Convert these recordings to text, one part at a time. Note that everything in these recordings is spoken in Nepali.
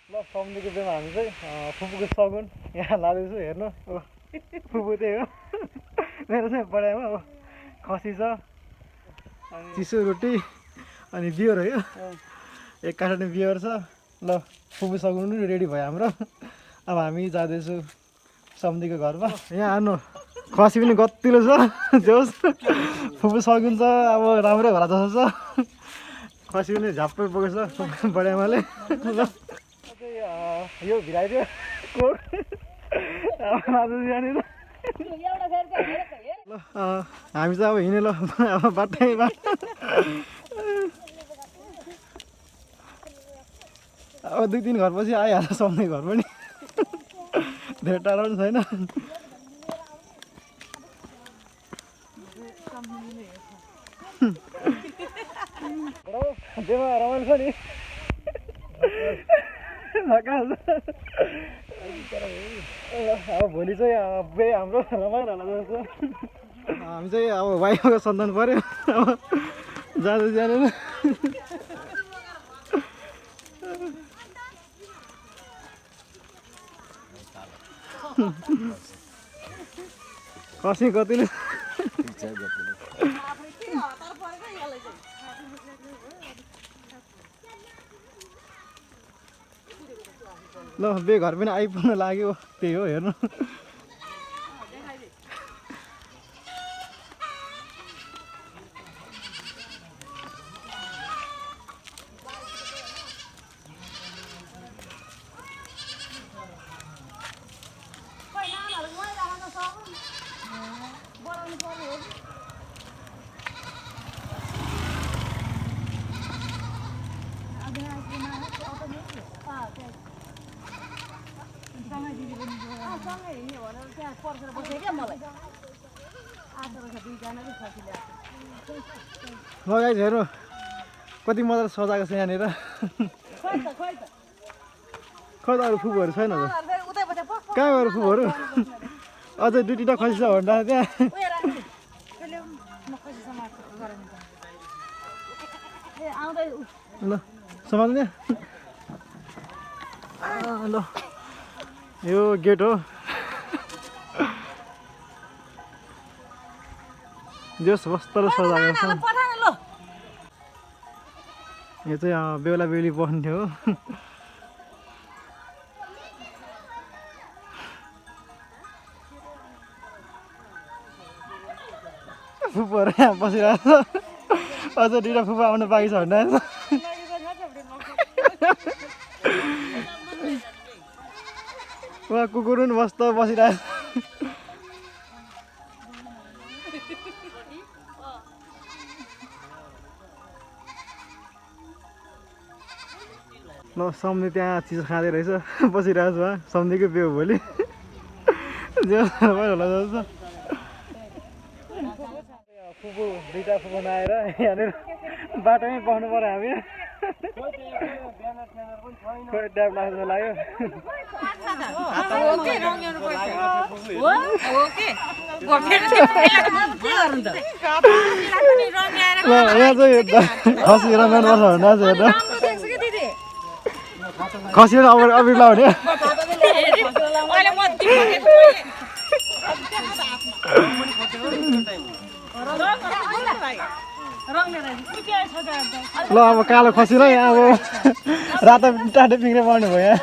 ल सम्झेको बेमा हामी चाहिँ फुपूको सगुन यहाँ लाँदैछु हेर्नु अब फुपू त्यही हो मेरो चाहिँ बडामा अब खसी छ अनि चिसो रोटी अनि बियर है एक कार्टुन बियर छ ल फुपू सगुन पनि रेडी भयो हाम्रो अब हामी जाँदैछु सम्झेको घरमा यहाँ आउनु खसी पनि गतिलो छ जोस् फुपू सगुन छ अब राम्रै होला जस्तो छ खसी पनि झाप्पै बोकेछ बडामाले ल यो भिराइदियो कोक यहाँनिर ल हामी चाहिँ अब हिँड्यो ल अब बाटै बाटो अब 2-3 घरपछि आइहाल्छ सम्झे घर पनि धेरै टाढो पनि छैन देवा रमाइलो छ नि अब भोलि चाहिँ बे हाम्रो रमाइलो होला जस्तो हामी चाहिँ अब वाइफको सन्तान पऱ्यो अब जाँदै जाँदैन खसी कतिले ल बे घर पनि आइपुग्न लाग्यो त्यही हो हेर्नु ल गाइस हेर्नु कति मजाले सजाएको छ यहाँनिर खै त अरू फुपूहरू छैन त कहाँ गएर फुपूहरू अझै 2-3टा खसी छ भन्दा त्यहाँ ल समात्ने ल यो गेट हो जस मस्तले सजाएको छ यो चाहिँ बेहुला बेहुली बस्ने हो फुपूहरू यहाँ बसिरहेको छ अझ 2टा फुपू आउनु बाँकी छ भन्दा उहाँ कुकुर पनि मस्त बसिरहेको ल सम्झे त्यहाँ चिज खाँदै रहेछ बसिरहेको छु सम्झेको बिहे भोलि होला जस्तो फुपू 2टा फुपू नआएर यहाँनिर बाटोमै बस्नु पर्यो हामी खोइ ट्याप लाग्छ लाग्यो यहाँ चाहिँ खसी रमाइलो पर्छ भन्दा चाहिँ खसी अबिर लाउने ल अब कालो खसीलाई अब रातो टाटे पिङ्ग्रे पर्ने भयो यहाँ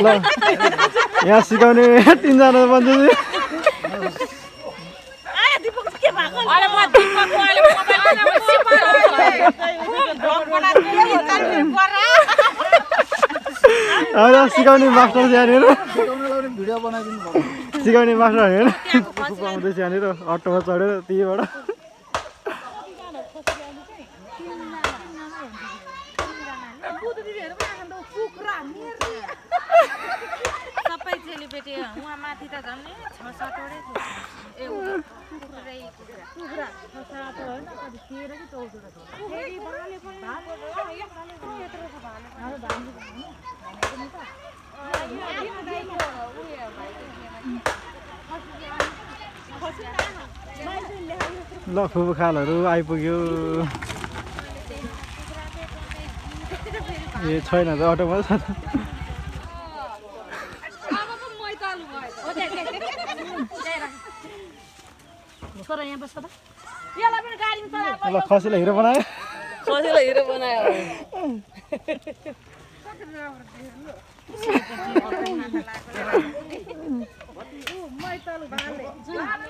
ल यहाँ सिकाउने 3जना बन्छ सिकाउने मास्टर यहाँनिर सिकाउने मास्टर हेर आउँदैछ यहाँनिर अटोमा चढेर त्यहीबाट पेटे उहाँ माथि त झन् 6-7 वटै थियो ए कुखुरै कुखुरा 6-7 होइन कति 13 कि 14 वटा थियो फेरि भाले पनि त्यत्रो छ भाले अरे भाले भनेको नि त ल फुपूखालहरू आइपुग्यो ए छैन त अटोमा छ ल खसीलाई हिरो बनायो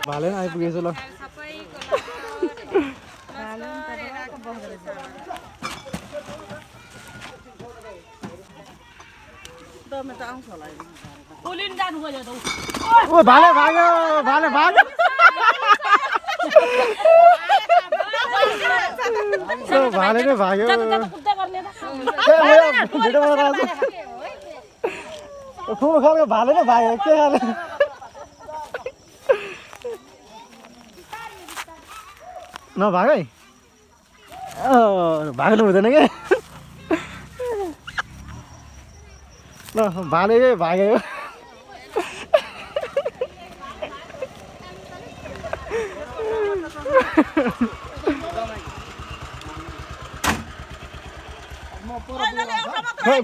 भाले नै आइपुगेछ ल ओ भाले भाग्यो भाले भाग्यो भाले नै भाग्यो भिडियो बनाएर फुल खालको भाले नै भाग्यो के खाले नभाग है भाग्नु हुँदैन क्या ल भाले भाग्यो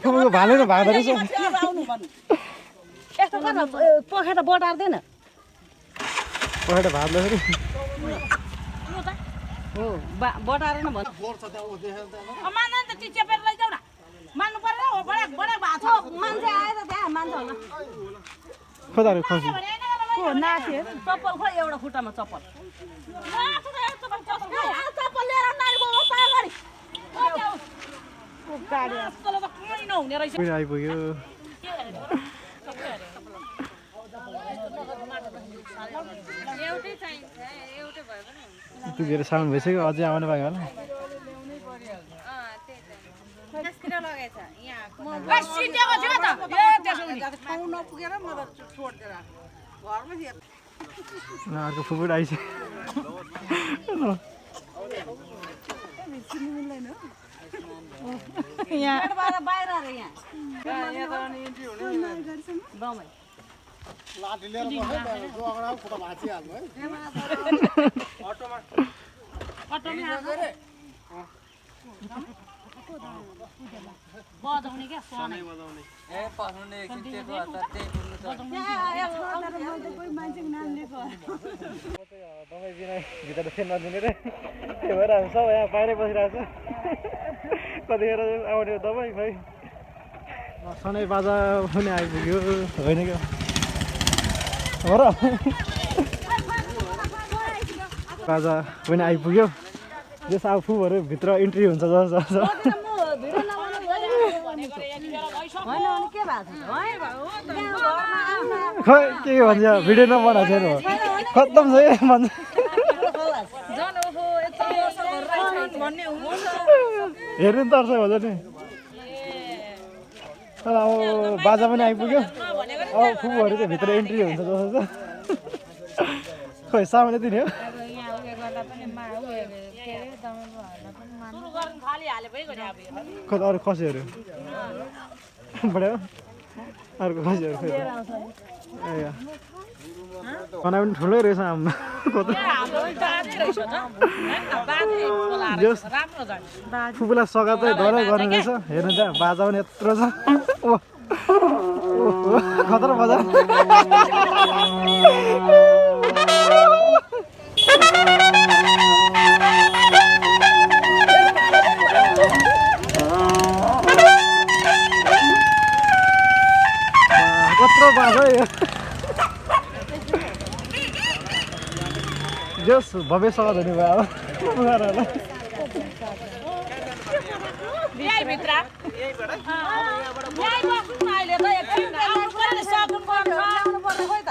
फुपूको भाले नै भाग्दो रहेछ पखेटा बटार्दैन पखेटा भाग्दाखेरि बटाएर न भन्छ मान्दैन त टिचे पेर लैजाऊ न मान्नु पर्दैन हो बडा बडा भएको छ मान्छे आएर त्यहाँ मान्छ होला खोदाहरू खसी को नाथे चप्पल खो एउटा खुट्टामा चप्पल चप्पल लिएर नानी बाबा पागरी गाडी आजकल त कुनै नहुने रहेछ आइपुग्यो एउटै चाहिन्छ एउटै भयो पनि हुन्छ यतिखेर साउन्ड भइसक्यो अझै आउने भयो होला त्यसतिर लगेछ यहाँ सिटेको थियो त ए त्यसो नि ठाउँ नपुगेर म त छोड्दिएर घरमै थिए अर्को फुपूट आइसक्यो यहाँ बाहिर अरे यहाँ दमै लाठी लिएर जो अगाडि खुट्टा भाँचिहाल्नु है बजाउने क्या सनै बजाउने ए पस्ने एकछिन टेको हतार त्यही पुग्नु छ दबाई बिना भित्र फेरि नदिने रे त्यही भएर हामी सब यहाँ बाहिरै बसिरहेको छ कतिखेर आउने दबाई खै सनै बाजा पनि आइपुग्यो होइन क्या हो र बाजा पनि आइपुग्यो जस अब फुहरू भित्र इन्ट्री हुन्छ जस्तो खै के भन्छ भिडियो नबनाएको छैन खत्तम छ है भन्छ हेर्नु नि तर्छ भन्छ नि तर अब बाजा पनि आइपुग्यो अब फुपूहरू चाहिँ भित्र इन्ट्री हुन्छ जस्तो खोइ सामान्य दिने हो खै अरू खसीहरू बढ्यो अर्को खसीहरू खोइ खाना पनि ठुलै रहेछ आम्मा फुपूलाई सघाउ चाहिँ डरै गर्ने रहेछ हेर्नु त्यहाँ बाजा पनि यत्रो छ ओ खतरा बाजा कत्रो बाजा यो जस भव्य स्वागत हुने भयो अब यही भित्र यही बस्नु न अहिले त एकछिन सगुन गर्नु पर्ने खोइ त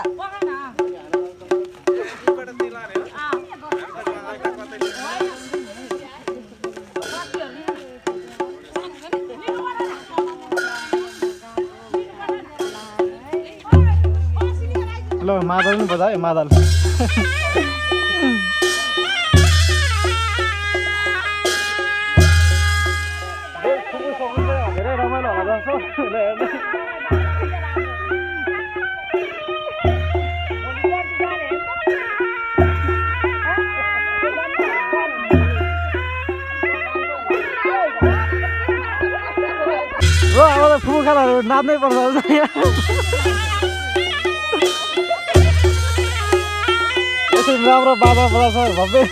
ल मादल पनि बजायो मादल धेरै रमाइलो होला जस्तो अब त फुपू खालाहरू नाच्नै पर्छ यसरी राम्रो बाजा बजाउँछ भव्य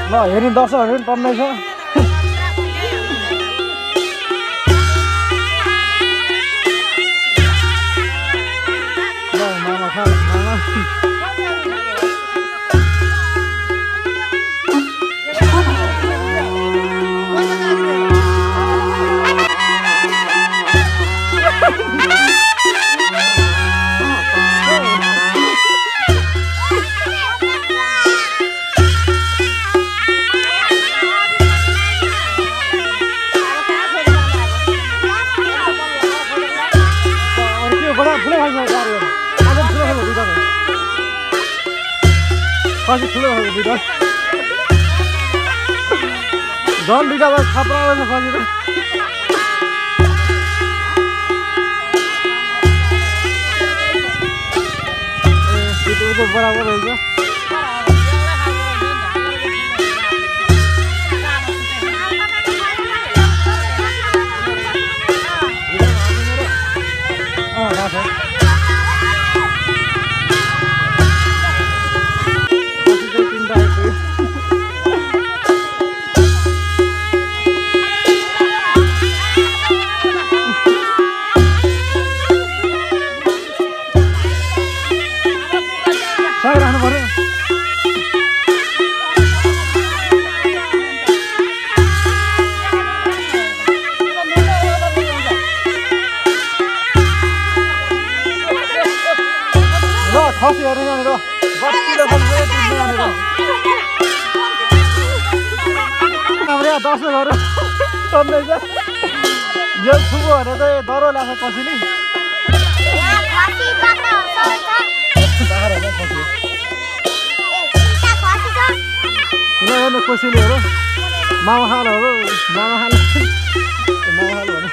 ल हेर्नु दर्शकहरू पनि टन्नै छ ल मामा खा मामा पछि ठुलो खालको दुइटा झन् दुइटा त खतरा रहेछ पछि त ए बराबर रहेछ राख्नु पर्यो ल खसीहरू यहाँनिर हाम्रो यहाँ दर्शकहरू टन्दैछ यो छुबो भनेर चाहिँ डह्रो लाग्छ कसैले हेर्नु कोसेलीहरू मामाखालहरू मामाखाल मामाखाल भन्नु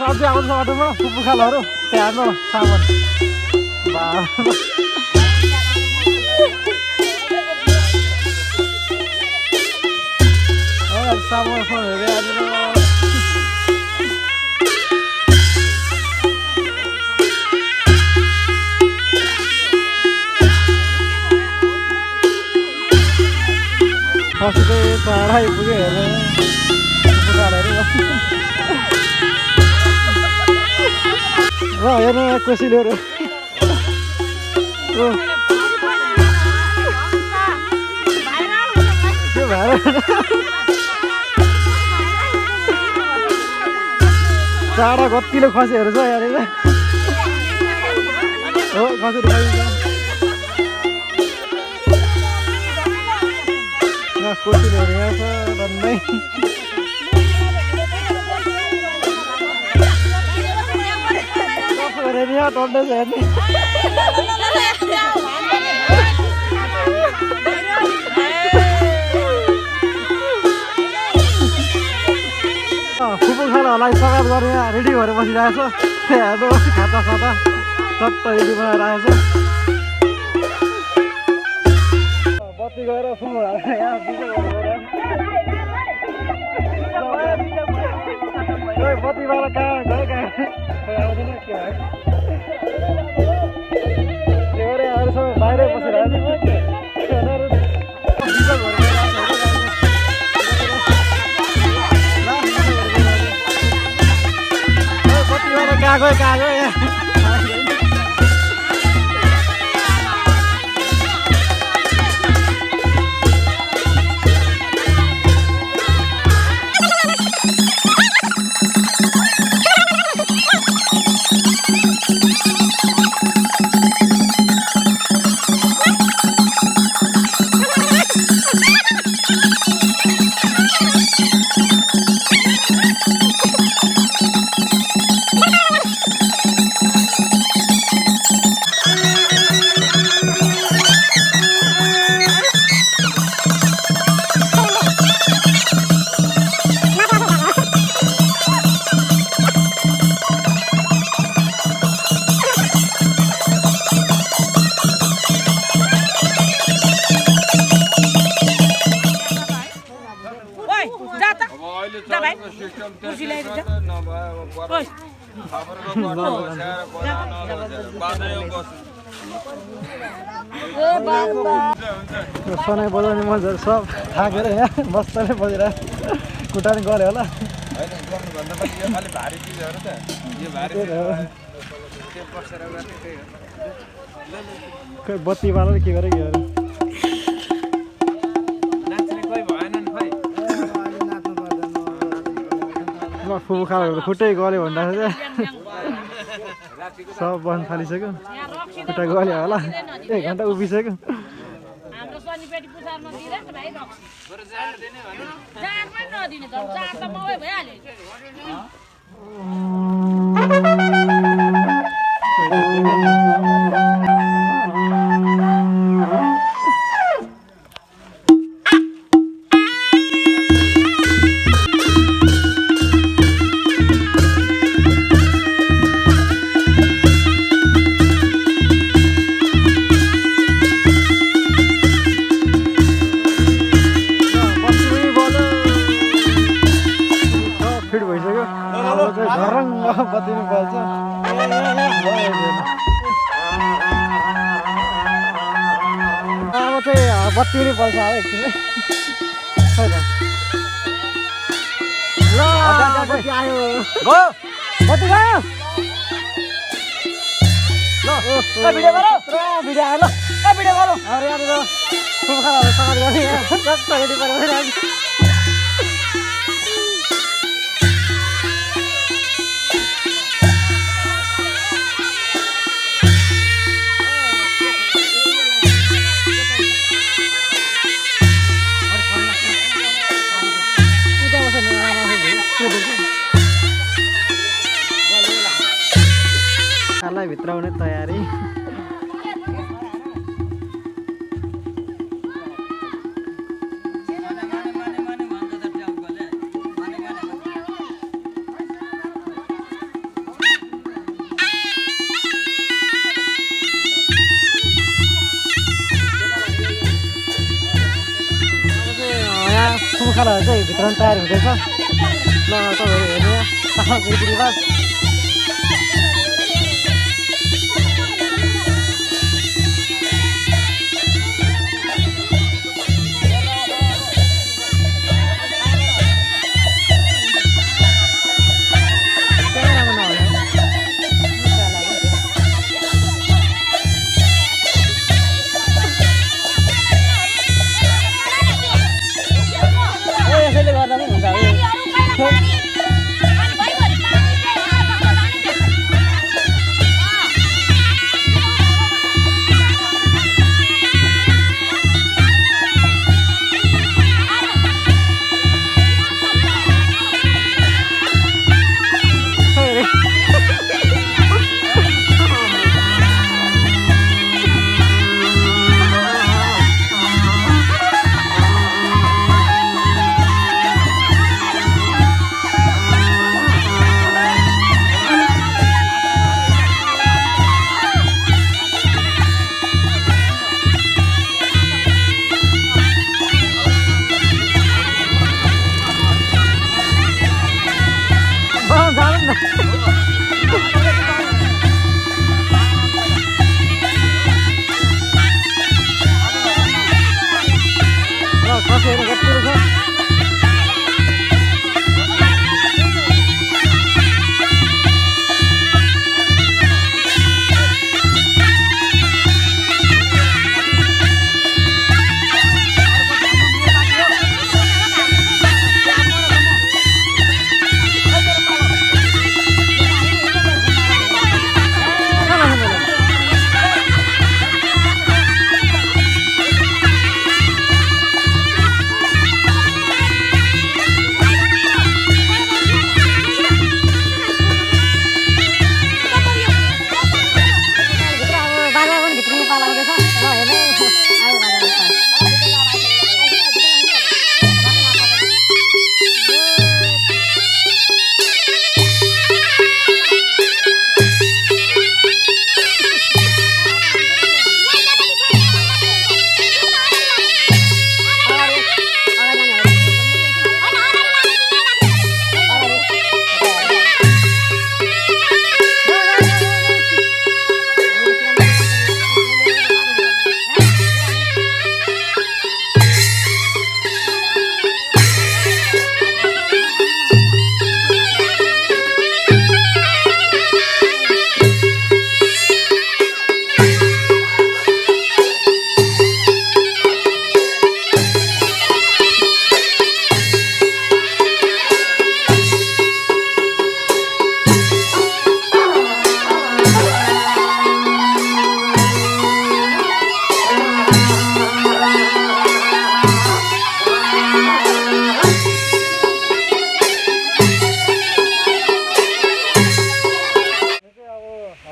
सब्जी आउँछ बाटोमा फुपू खालहरू त्यहाँ सामान सामान पछि चाहिँ टाढा आइपुग्यो हेर्नु फुपू खालहरू ल हेर्नु कोसेलीहरू के भएर चाडा कतिले खसीहरू छ यहाँनिर हो खसी कोसेलीहरू यहाँ छ डन्नै यहाँ टन्दै छ हेर्ने फुपू खानाहरूलाई स्वागत गरेर यहाँ रेडी भएर बसिरहेको छ हेर्नु खाता साता चट्ट रेडी बनाएर आएको छ बत्ती बत्ती गएर फुल यहाँ बिजो गरेर बत्तीबाट कहाँ गयो कहाँ आउँदैन के भयो त्यो गरेर अरू सबै बाहिरै बसेर कहाँ गयो सनाइ बजाउने मजाहरू सब थाकेर यहाँ बस्ताले बजेर खुट्टा नि गऱ्यो होला खै बत्ती बालेर के गरे फुबु खालहरू खुट्टै गल्यो भन्दाखेरि सब बस्न थालिसक्यो खुट्टा गल्यो होला 1 घन्टा उभिसक्यो हाम्रो शनिपेटी पुसारमा दिइरहेछ भाइ रक्सी जान पनि नदिने त चार त मकै भइहाल्यो बत्ती नि बल्छ अब चाहिँ बत्ती नि बल्छ अब एकछिन खै त ल बत्ती आयो गयो बत्ती गयो ल भिडियो गरौ भिडियो आयो ल भिडियो गरौ अरे यहाँनिर सुखाहरू सकार गर्ने कस्तो रेडी परिरहेको खालाई भित्राउने तयारी खालाहरू चाहिँ भित्राउनु तयार हुँदैछ ल तपाईँहरू हेर्नु यहाँ रीतिरिवाज यसैले गर्दा पनि हुन्छ बस हेर्नु कतिको छ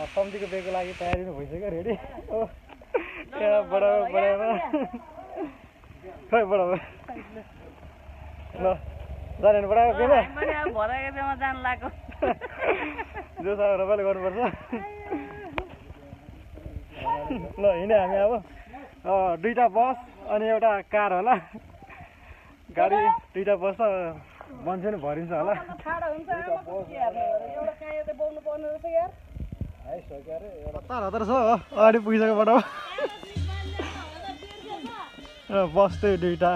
सम्झीको बेगको लागि तयारी नै भइसक्यो रेडी हो यहाँ बडामा खै बडामा ल जाने बडाको बेला जो छ रमाइलो गर्नुपर्छ ल हिँड्यो हामी अब दुईवटा बस अनि एउटा कार होला गाडी दुईवटा बस त मान्छे नि भरिन्छ होला हतार हतार छ अगाडि पुगिसक्यो बडामा बस चाहिँ दुईवटा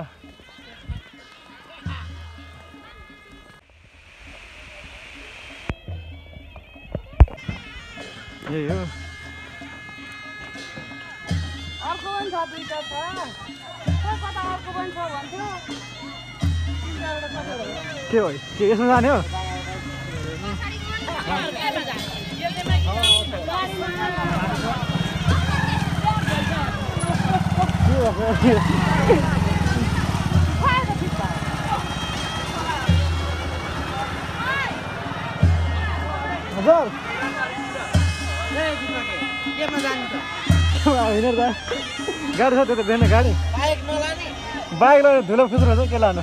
यही हो अर्को पनि छ दुईटा छ कता अर्को पनि छ भन्थ्यो के हो के यसमा जाने हो हजुर होइन त गाडी छ त्यो त बिहान गाडी बाइक लाने धुलो खुच्रो छ के लानु